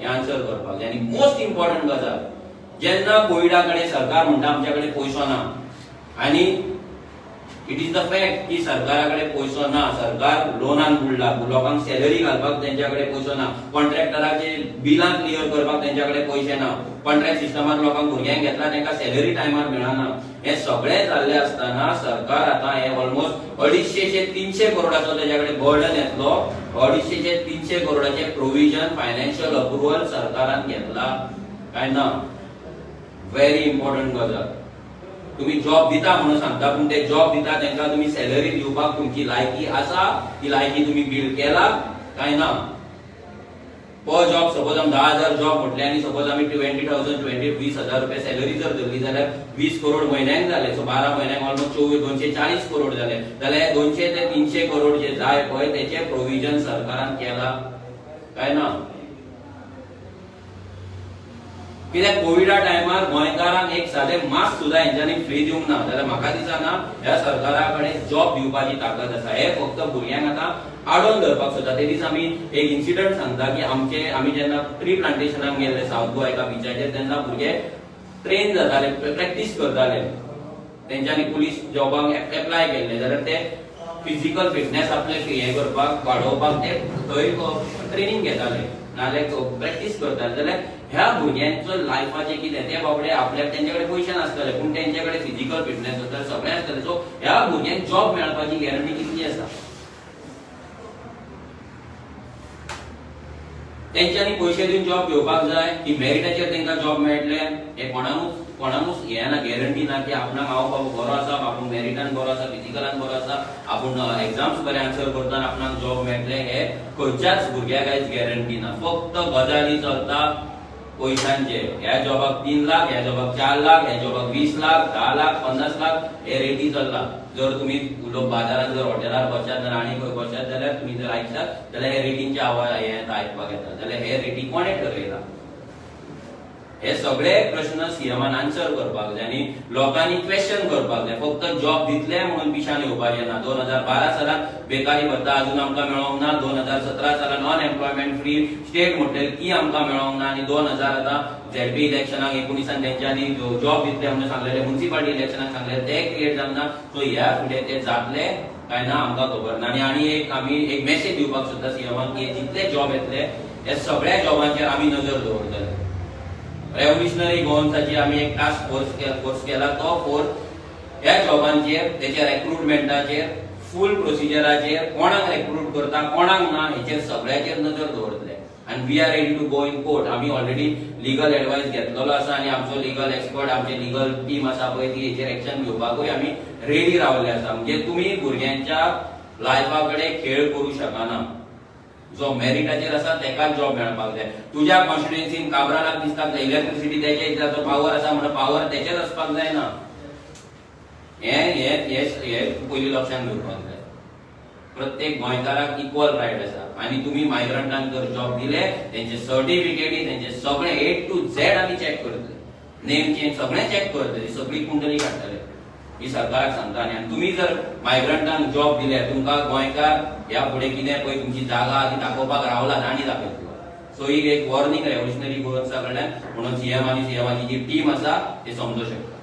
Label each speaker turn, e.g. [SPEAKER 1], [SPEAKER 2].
[SPEAKER 1] हें आन्सर करपाक जाय. आनी मोस्ट इम्पॉर्टंट गजाल, जेन्ना कोविडा कडेन सरकार म्हणटा आमच्या कडेन पयसो ना, आनी it is the fact की सरकारा कडेन पयसो ना, सरकार लोनान बुडला, लोकांक सॅलरी घालपाक तेंच्या कडेन पयसो ना, कॉन्ट्रॅक्टराचे बिलां क्लियर करपाक तेंच्या कडेन पयशे ना, कॉन्ट्रॅक्ट सिस्टमात लोकांक भुरग्यांक घेतला तांकां सॅलरी टायमार मेळना, हे सगळें जाल्लें आसतना सरकार आतां हे ऑलमोस्ट 250 ते 300 करोडाचो तेज्या कडेन बर्डन येतलो. 250 ते 300 करोडाचे प्रोविजन, फायनान्शियल अप्रुव्हल सरकारान घेतला काय ना? व्हेरी इम्पॉर्टंट गजाल. तुम्ही जॉब दिता म्हणून सांगता, पूण ते जॉब दिता तांकां तुमी सॅलरी दिवपाक तुमची लायकी आसा? ती लायकी तुमी बिल्ड केला काय ना? पर जॉब सपोज आमी 10,000 जॉब म्हटले आनी सपोज आमी 20,000, 20, 20,000 रुपया सॅलरी जर धरली जाल्यार 20 करोड म्हयन्याक जाले. सो 12 म्हयन्याक ऑलमोस्ट 24, 240 करोड जाले. जाल्यार 200 ते 300 करोड जे जाय पळय, तेचे प्रोविजन सरकारान केला काय ना? कित्याक कोविडा टायमार गोंयकारांक एक सादें मास्क सुद्दां हेंच्यांनी फ्री दिवंक ना, जाल्यार म्हाका दिसना ह्या सरकारा कडेन जॉब दिवपाची ताकद आसा. हे फक्त भुरग्यांक आतां आडोवन धरपाक सोदता. ते दीस आमी एक इन्सिडंट सांगता की आमचे आमी जेन्ना ट्री प्लांटेशनाक गेल्ले सावथ गोवा एका बिचाचेर, तेन्ना भुरगे ट्रेन जाताले, प्रॅक्टीस करताले. तेंच्यांनी पुलीस जॉबाक एप्लाय केल्ले जाल्यार ते फिजिकल फिटनेस आपले हें करपाक, वाडोवपाक ते थंय ट्रेनिंग घेताले, नाजाल्यार प्रॅक्टीस करताले. जाल्यार ह्या भुरग्यांचो लायफाचें कितें? ते बाबडे आपल्याक तेंचे कडेन पयशे नासतले, पूण तेंचे कडेन फिजिकल फिटनेस आसतले, सगळें आसतलें. सो ह्या भुरग्यांक जॉब मेळपाची गॅरंटी कितली आसा? तेंच्यांनी पयशे दिवन जॉब घेवपाक जाय की मेरिटाचेर तांकां जॉब मेळटले, हे कोणाकूच कोणाकूच हें ना, गॅरंटी ना की आपणाक हांव बाबा बरो आसा, आपूण मेरिटान बरो आसा, फिजिकलान बरो आसा, आपूण एग्जाम्स बरे आन्सर करता, आपणाक जॉब मेळटले, हे खंयच्याच भुरग्याक आयज गॅरंटी ना. फक्त गजाली चलता पयशांचे. ह्या जॉबाक 3 लाख, ह्या जॉबाक 4 लाख, ह्या जॉबाक 20 लाख, 10 लाख, 50 लाख, हे रेटी चल्ला. जर तुम्ही लोक बाजारात जर हॉटेलार बसशात जाल्यार आनी खंय बसशात जाल्यार तुम्ही जर आयकशात जाल्यार हे रेटींचे आवाज हे येता, आयकपाक येता. जाल्यार हे रेटी कोणें ठरयला? हे सगळे प्रश्न सीएमान आन्सर करपाक जाय आनी लोकांनी क्वेश्चन करपाक जाय. फक्त जॉब दितले म्हणून पिशान येवपाचें ना. 2012 सालान बेकारी भत्ता अजून आमकां मेळोंक ना. 2017 सालान अनएम्प्लॉयमेंट फ्री स्टेट म्हटलें ती आमकां मेळोंक ना. आनी 2000 आतां झेडपी इलेक्शनाक 19 तेंच्यांनी जॉब दितले म्हणून सांगलेले, मुन्सिपालिटी इलेक्शनाक सांगलेले, ते क्रिएट जावंक ना. सो ह्या फुडें ते जातले काय ना आमकां खबर ना. आनी आनी एक आमी एक मेसेज दिवपाक सोदता सीएमाक की जितले जॉब येतले, हे सगळ्या जॉबांचेर आमी नजर दवरतले. रेव्होल्युशनरी गोवन्साची आमी एक टास्क फोर्स केला. तो फोर्स ह्या जॉबांचेर, तेच्या रेक्रुटमेंटाचेर, फूल प्रोसिजराचेर, कोणाक रेक्रूट करता कोणाक ना हेचेर सगळ्याचेर नजर दवरतले. आनी we are ready to go in court. आमी ऑलरेडी लिगल एडवायस घेतलेलो आसा आनी आमचो लिगल एक्सपर्ट, आमचे लिगल टीम आसा पळय, ती हेचेर एक्शन घेवपाकूय आमी रेडी रावले आसा. म्हणजे तुमी भुरग्यांच्या लायफा कडेन खेळ करूं शकना. जो मेरिटाचेर आसा तेकाच जॉब मेळपाक जाय. तुज्या कॉन्स्टिट्युएन्सीन काब्रालाक दिसता इलेक्ट्रिसिटी तेचे ताचो पावर आसा म्हणून पावर तेचेच आसपाक जायना. हे हे हे हे पयलीं लक्षांत घेवपाक जाय. प्रत्येक गोंयकाराक इक्वल रायट आसा. आनी तुमी मायग्रंटांक जर जॉब दिले, तेंचे सर्टिफिकेटी, तेंचे सगळे ए टू झेड आमी चॅक करतले, नेम चेंज सगळें चॅक करतले, सगळी कुंडली काडटले, ही सरकाराक सांगता. आनी तुमी जर मायग्रंटांक जॉब दिले, तुमकां गोंयकार ह्या फुडें कितें पळय तुमची जागा ती दाखोवपाक रावला आनी दाखयतलो. सो ही एक वॉर्निंग रेव्होल्युशनरी गोवन्सा कडल्यान म्हणून सीएम आनी सीएमाची जी टीम आसा ते समजू शकता.